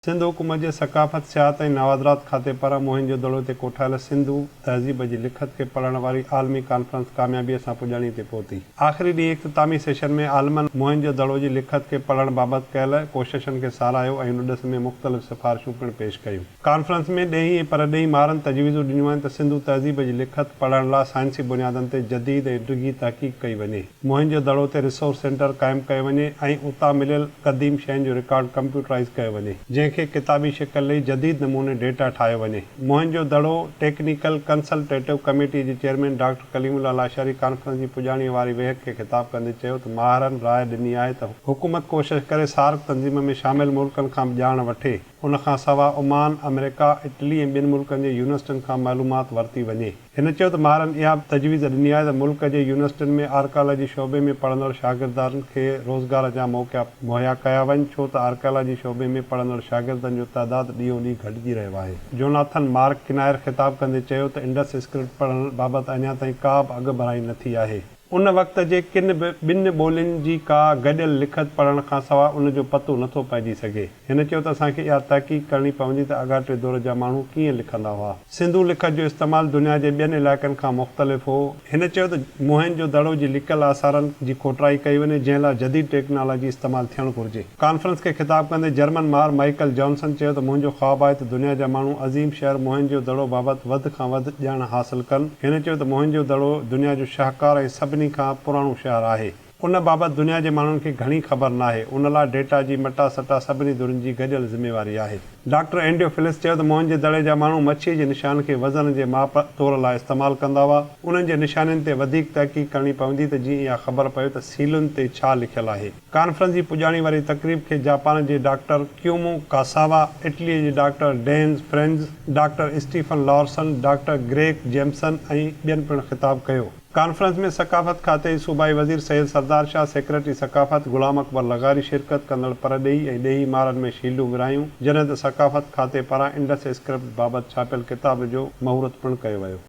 سنڌ حڪومت جي ثقافت، سياحت ۽ نوادرات کاتي پاران موهن جو دڙو تي ڪوٺايل سنڌو تهذيب جي لکت کي پڙهڻ واري عالمي ڪانفرنس ڪاميابيء سان پڄاڻيء تي پهتي. آخري ڏينهن اختتامي سيشن ۾ عالمن موهن جو دڙو جي لکت کي پڙهڻ بابت ڪيل ڪوششن کي ساراهيو ۽ ان ڏس ۾ مختلف سفارشون پڻ پيش ڪيون. ڪانفرنس ۾ ڏيهي ۽ پرڏيهي ماهرن تجويزون ڏنيون آهن ته سنڌو تهذيب جي لکت پڙهڻ لا سائنسي بنيادن تي جديد ۽ ڊگهي تحقيق ڪئي وڃي. موهن جو دڙو تي ريسورس سينٽر قائم ڪيو وڃي ۽ اتان مليل قديم شين جو رڪارڊ ڪمپيوٽرائيز ڪيو وڃي، جنهن کي ڪتابي شڪل ڏئي جديد نموني ڊيٽا ٺاهيو وڃي. موهن جو دڙو ٽيڪنيڪل ڪنسلٽيٽو ڪميٽيء جي chairman doctor Kaleemullah Lashari conference جي پڄاڻيء واري ويهڪ کي خطاب ڪندي چيو ته ماهرن راء ڏني آهي ته حڪومت ڪوشش ڪري سارڪ تنظيم ۾ شامل ملڪن کان به ڄاڻ وٺي. ان کان سوا عمان، آمريڪا، اٽلي ۽ ٻين ملڪن جي يونيورسٽين کان معلومات ورتي وڃي. هن چيو ته ماهرن اها به تجويز ڏني آهي ته ملڪ جي يونيورسٽين ۾ آرڪيالاجي شعبي ۾ پڙهندڙ شاگردن کي روزگار جا موقعا مهيا ڪيا وڃ ڇو ته آرڪيالاجي شعبي ۾ پڙهندڙ شاگردن جو تعداد ڏينهون ڏينهن گهٽجي رهيو آهي. جوناٿن مارڪ ڪنائر خطاب ڪندي چيو ته انڊس اسڪرپٽ پڙهڻ بابت اڃا تائين ڪا به اڳڀرائي نه ٿي آهي. ان وقت جي ڪن به ٻن ٻولين جي ڪا گڏيل لکت پڙهڻ کانسواء ان جو پتو نٿو پئجي سگهي. هن چيو ته اسان کي اها تحقيق ڪرڻي پوندي ته آڳاٽي دور جا ماڻهو ڪيئن لکندا هئا. سنڌو لکت جو استعمال دنيا جي ٻين علائقن کان مختلف هو. هن چيو ته موهن جو دڙو جي لڪل آثارن جي کوٽرائي ڪئي وڃي، جنهن لاء جديد ٽيڪنالاجي استعمال ٿيڻ گهرجي. ڪانفرنس کي خطاب ڪندي جرمن ماهر مائيڪل جانسن چيو ته منهنجو خواب آهي ته دنيا جا ماڻهو عظيم شهر موهن جو دڙو بابت وڌ کان وڌ ڄاڻ حاصل ڪن. هن چيو ته موهن جو دڙو دنيا جو شاهڪار ۽ سڀني کان پراڻو شهر آهي. ان بابت دنيا جي ماڻهن کي گهڻي خبر ناهي. ان لاء ڊيٽا جي مٽا سٽا سڀني ڌرين جي گڏيل ذميواري آهي. ڊاڪٽر اينڊيو فلس چيو ته موهن جي دڙي جا ماڻهو مڇيء جي نشان کي وزن جي ماپ تور لاء استعمال ڪندا هئا. انهن جي نشانين تي وڌيڪ تحقيق ڪرڻي پوندي ته جيئن اها خبر پوي ته سيلن تي ڇا لکيل آهي. ڪانفرنس جي پڄاڻي واري تقريب کي جاپان جي ڊاڪٽر ڪيومو ڪاساوا، اٽليء جي doctor Dennis Franz, doctor Stephen Larsen, doctor Greg Jameson ۽ ٻين پڻ خطاب ڪيو. ڪانفرنس ۾ ثقافت کاتي جي صوبائي وزير سيد سردار شاهه، سيڪريٽري ثقافت غلام اڪبر لغاري شرڪت ڪندڙ پرڏيهي ۽ ڏيهي ماهرن ۾ شيلڊون ورهايون، جڏهن ته ثقافت کاتي پاران انڊس اسڪرپٽ بابت ڇاپيل ڪتاب جو مهورت پڻ ڪيو ويو.